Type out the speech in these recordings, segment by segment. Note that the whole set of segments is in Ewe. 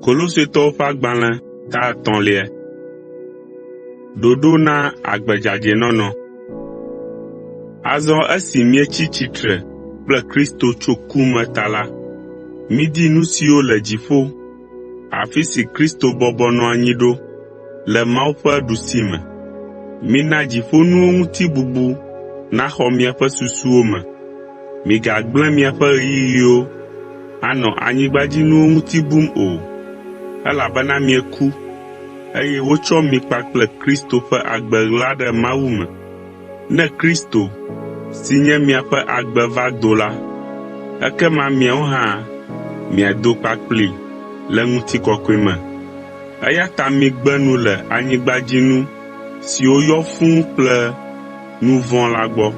Kolositɔwo ƒe agbalẽ ta etɔ̃lia. Ɖoɖo na agbe dzadzɛ nɔnɔ. Azɔ esi míetsi tsitre kple Kristo tso ku me ta la, midi nu siwo le dziƒo, afi si Kristo bɔbɔ nɔ anyi ɖo le Mawu ƒe ɖusime. Mina dziƒonuwo ŋuti bubu naxɔ miaƒe susuwo me. Migagblẽ miaƒe ɣeyiɣiwo anɔ anyigbadzinuwo ŋuti bum o, elabena mieku, eye wotsɔ mi kpakple Kristo ƒe agbe ɣla ɖe Mawu me. Ne Kristo, si nye miaƒe agbe va do la, ekema miawo hã miado kpakplii le ŋutikɔkɔe me. Eya ta migbe nu le anyigbadzinu siwo yɔ fũu kple nu vɔ̃ la gbɔ.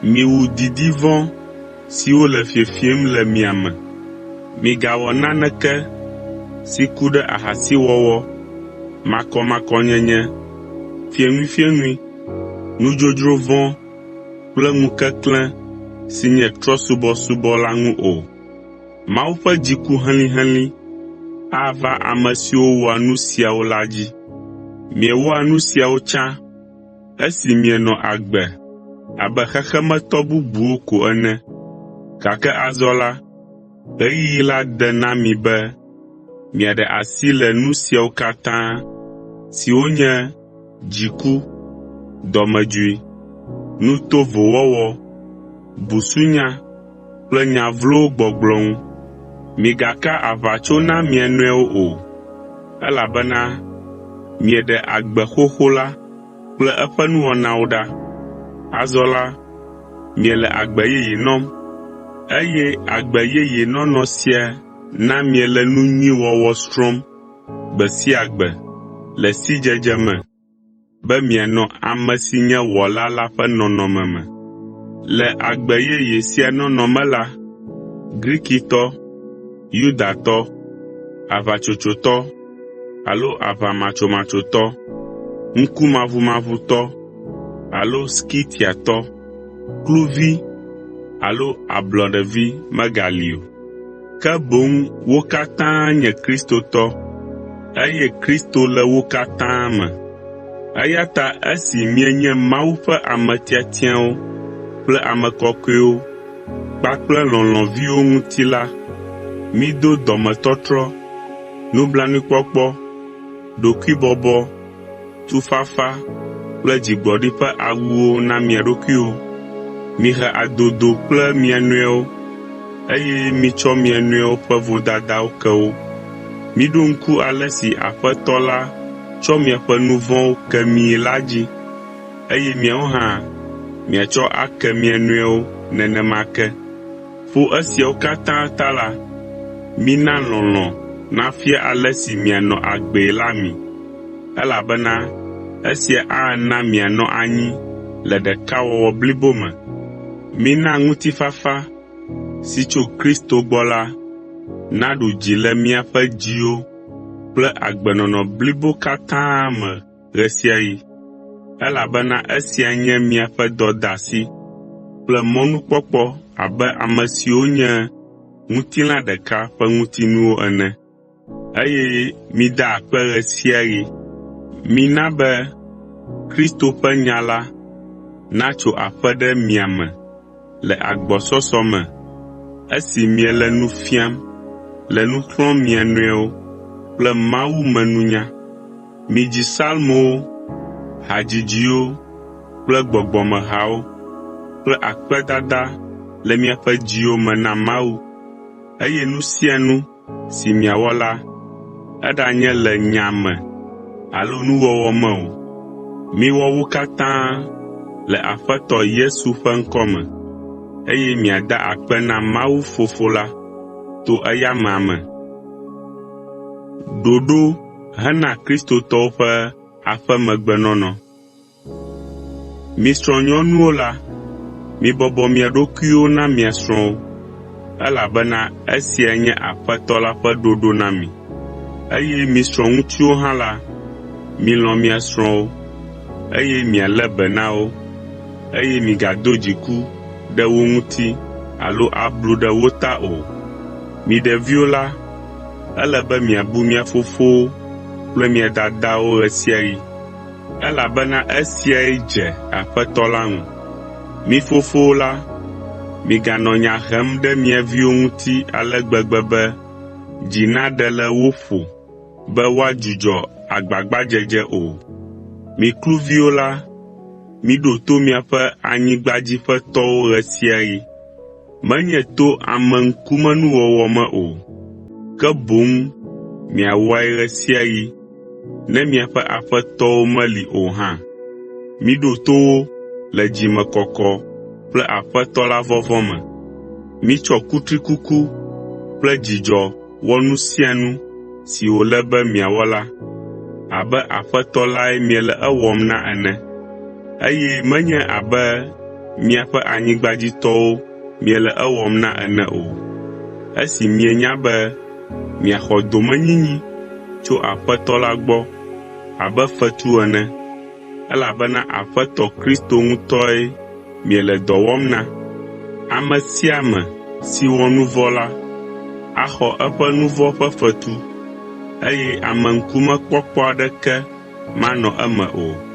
Miwu didi vɔ̃ siwo le fiefiem le mia me. Migawɔ naneke si ku ɖe ahasiwɔwɔ, makɔmakɔnyenye, fieŋuifieŋui, nudzodzro vɔ̃ kple ŋukeklẽ si nye trɔ̃subɔsubɔ la ŋu o. Mawu ƒe dziku helĩhelĩ ava ame siwo wɔa nu siawo la dzi. Miewɔa nu siawo tsã esi mienɔ agbe abe xexemetɔ bubuwo ko ene, gake azɔ la, ɣeyiɣi la de na mi be miaɖe asi le nu siawo katã siwo nye dziku, dɔmedzoe, nu tovo wɔwɔ, busunya kple nya vlowo gbɔgblɔ ŋu. Migaka aʋatso na mia nɔewo o, elabena mieɖe agbe xoxo la kple eƒe nuwɔnawo ɖa. Azɔ la, miele agbe yeye nɔm, eye agbe yeye nɔnɔ sia na miele nu nyui wɔwɔ srɔ̃m gbe sia gbe le sidzedze me be mianɔ ame si nye Wɔla la ƒe nɔnɔme me. Le agbe yeye sia nɔnɔ me la, Grikitɔ, Yudatɔ, aʋatsotsotɔ alo aʋamatsomatsotɔ, ŋkumaʋumaʋutɔ alo Skitiatɔ, kluvi alo ablɔɖevi megali o, ke boŋ wo katã nye Kristo tɔ, eye Kristo le wo katã me. Eya ta esi mienye Mawu ƒe ame tiatiawo kple ame kɔkɔewo kpakple lɔlɔ̃viwo ŋuti la, mido dɔmetɔtrɔ, nublanuikpɔkpɔ, ɖokuibɔbɔ, tufafa kple dzigbɔɖi ƒe awuwo na mia ɖokuiwo. Mihe adodo kple mia nɔewo, eye mitsɔ mia nɔewo ƒe vodadawo ke wo. Miɖo ŋku ale si Aƒetɔ la tsɔ miaƒe nu vɔ̃wo ke mii la dzi, eye miawo hã miatsɔ ake mia nɔewo nenema ke. Ƒo esiawo katã ta la, mina lɔlɔ̃ nafia ale si mianɔ agbee la mi, elabena esia ana mianɔ anyi le ɖekawɔwɔ blibo me. Mina ŋutifafa si tso Kristo gbɔ la naɖu dzi le miaƒe dziwo kple agbenɔnɔ blibo katã me ɣe sia ɣi, elabena esia nye miaƒe dɔdeasi kple mɔnukpɔkpɔ abe ame siwo nye ŋutilã ɖeka ƒe ŋutinuwo ene, eye mida akpe ɣe sia ɣi. Mina be Kristo ƒe nya la natso aƒe ɖe mia me le agbɔsɔsɔ me esi miele nu fiam, le nu xlɔ̃m mia nɔewo kple mawumenunya. Midzi psalmowo, hadzidziwo kple gbɔgbɔmehawo kple akpedada le miaƒe dziwo me na Mawu, eye nu sia nu si miawɔ la, eɖanye le nya me alo nuwɔwɔ me o, miwɔ wo katã le Aƒetɔ Yesu ƒe ŋkɔ me, eye miada akpe na Mawu Fofo la to eya amea me. Ɖoɖo hena kristotɔwo ƒe aƒemegbenɔnɔ. Mi srɔ̃nyɔnuwo la, mibɔbɔ mia ɖokuiwo na mia srɔ̃wo, elabena esia nye Aƒetɔ la ƒe ɖoɖo na mi. Eye mi srɔ̃ŋutsuwo hã la, milɔ̃ mia srɔ̃wo, eye mialé be na wo, eye migado dziku ɖe wo ŋuti alo ablu ɖe wo ta o. Mi ɖeviwo la, Ele be miabu mia fofowo kple mia dadawo ɣe sia ɣi, elabena esiae dze Aƒetɔ la ŋu. Mi fofowo la, miganɔ nya hem ɖe mia viwo ŋuti ale gbegbe be dzi naɖe le wo ƒo be woadzudzɔ agbagbadzedze o. Mi kluviwo la, miɖo to miaƒe anyigbadziƒetɔwo ɣe sia ɣi, menye to ameŋkumenuwɔwɔ me o, ke boŋ miawɔe ɣe sia ɣi ne miaƒe aƒetɔwo meli o hã. Miɖo to wo le dzimekɔkɔ kple Aƒetɔ la vɔvɔ̃ me. Mitsɔ kutrikuku kple dzidzɔ wɔ nu sia nu si wòle be miawɔ la, abe Aƒetɔ lae miele ewɔm na ene, eye menye abe miaƒe anyigbadzitɔwo miele ewɔm na ene o. Esi mienya be miaxɔ domenyinyi tso Aƒetɔ la gbɔ abe fetu ene, elabena Aƒetɔ Kristo ŋutɔe miele dɔ wɔm na. Ame sia ame si wɔ nu vɔ̃ la, axɔ eƒe nu vɔ̃ ƒe fetu, eye ameŋkumekpɔkpɔ aɖeke manɔ eme o.